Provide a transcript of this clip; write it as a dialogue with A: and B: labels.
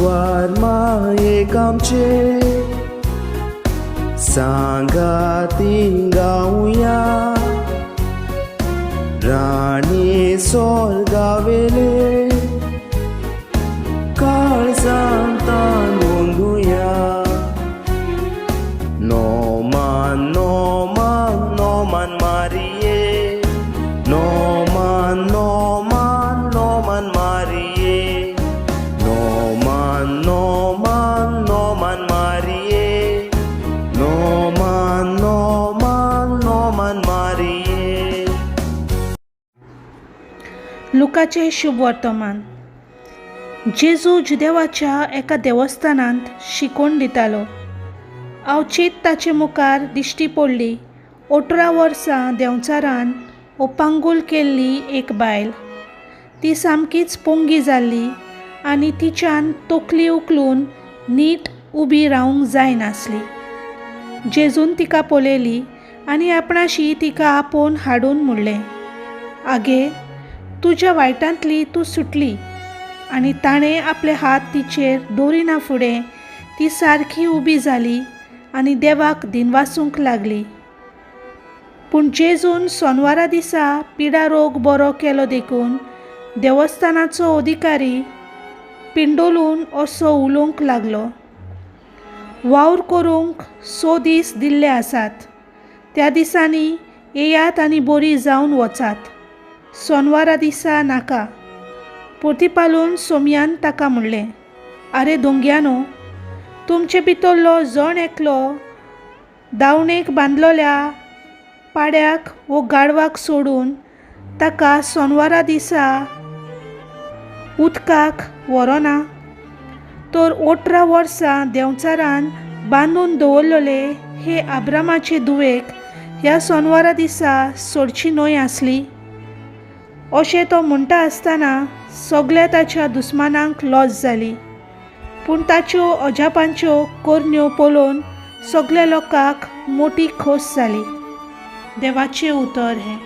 A: आंकवार मायेक आमचे सांगाती गावया राणी सोर्गावेले काळजांतान गोंदुया. नोमान नोमान नोमान मारिये, नोमान नोमान नोमान मारिये, नोमान नोमान नोमान मारिये, नोमान नोमान नोमान मारिये.
B: लुकाचें शुभ वर्तमान. जेजू जुदेवाच्या एका देवस्थानांत शिकोवन दितालो. अवचीत ताचे मुखार दिश्टी पडली 18 वर्सां देंवचारान ओपांगूल केल्ली एक बायल. ती सामकीच पोंगी जाल्ली आनी तिच्यान तकली उखलून नीट उबी रावंक जायनासली. जेजून तिका पळयली आनी आपणाशी तिका आपोवन हाडून म्हणलें, आगे, तुज्या वायटांतली तूं सुटली. आनी ताणें आपले हात तिचेर दवरिना फुडें ती सारकी उबी जाली आनी देवाक दिनवासूंक लागली. पूण जेजून सोनवारा दिसा पिडा रोग बरो केलो देखून देवस्थानाचो अधिकारी पिंडोलून असो उलोवंक लागलो, वावर करूंक 6 दीस दिल्ले आसात, त्या दिसांनी येयात आनी बरी जावन वचात, सोनवारा दिसा नाका. प्रतिपालून सोमयान ताका म्हणलें, आरे दोंग्यानो, तुमचे भितरलो जण एकलो दावणेक बांदलोल्या पाड्याक वो गाडवाक सोडून ताका सोनवारा दिसा उदकाक व्हरोना? तर 18 वर्सां देंवचारान बांदून दवरलेले हे आब्रामाचे धुवेक ह्या सोनवारा दिसा सोडची न्हय आसली? अशें तो म्हणटा आसतना सगल्या ताच्या दुस्मानांक लज जाली, पूण ताच्यो अजापांच्यो करण्यो पळोवन सगल्या लोकांक मोटी खोस जाली. देवाचें उतर हें.